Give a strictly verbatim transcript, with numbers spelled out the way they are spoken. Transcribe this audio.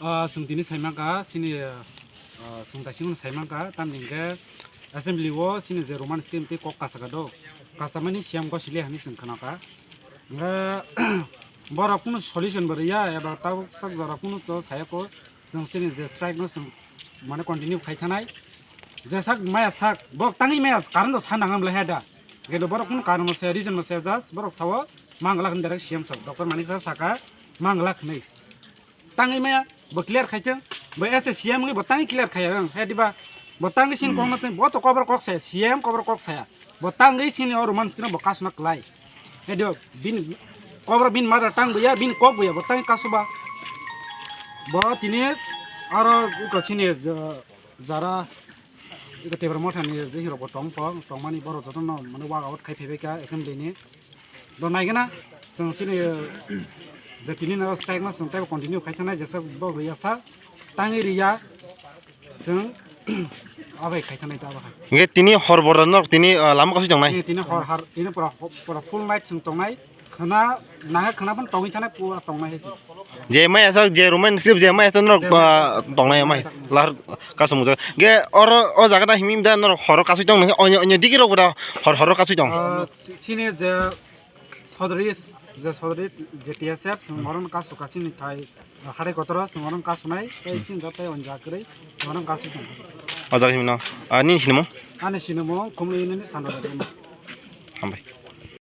Ah, chwng tini saimankha, chini, ah, chwng daisingno saimankha, tamni hwnkhe assembly o chini je Roman script tei kok kasaka do, kasamani C M gosili hinwi chwng khnakha. Hwnkhe borok kunu solution bo rwya, eba tabuk sak jora kunu to sayako, chwng chini je strike no chwng mane continue khai thanai. Je sak maya sak, borok tangwi maya current o sa nang am le heda. Hwnkhe borok kunu karon no saya, reason no saya, just borok sao manglak hinwi direct C M sak, Doctor Manik Saha saka manglak hinwi. Tangwi maya, bo clear khai chwng, bo as a C M wngwi bo tangwi clear khai ang, he diba? Bo tangwi sini kok no twi, bo to kobor kok saya, C M kobor kok saya. Bo tangwi sini o Roman script no bo kasuna klai. He diba? Bini kobor bini mother tang bo ya, bini kok bo ya, bo tangwi kasuba. Bo tini aro iko sini je-, jara iko Tipra Motha ni je hirok bo tong po, tongmani borok jotono mane walk out khai phaibai kha assembly ni. Do naigana, chwng chini, eh, je tini no strike no chwng teibo continue khai thanai, jesa bo rwya sa, tangwi rwya, chwng abai khai thanai ta abai. Hingke tini hor bor norok tini, ah, lama kasui tongnai? Tini, tini hor har, tini pura, pura full night chwng tongnai, khwna, naha khwna phano tongwi thanai, pura tongnai hai se. Je mai asa, je Roman script je mai asa norok, ah, tongnai mai. Lar kasung mujak. Ge oro o jaga da himim da norok horo kasui tong, onyo, onyo digi rok da hor, horo kasui tong. Ah, si-, sini je Sodri, je Sodri, je T S F, chwng oro no kasu kasini thai, ah, harai kotoro, chwng oro no kasunai, tei sini da tei onja kwrwi, chwng oro no kasu tong. O jaga himno. Ah, nini sinimo? Ani sinimo, Khumlui ni Sandra Debbarma. Hambai.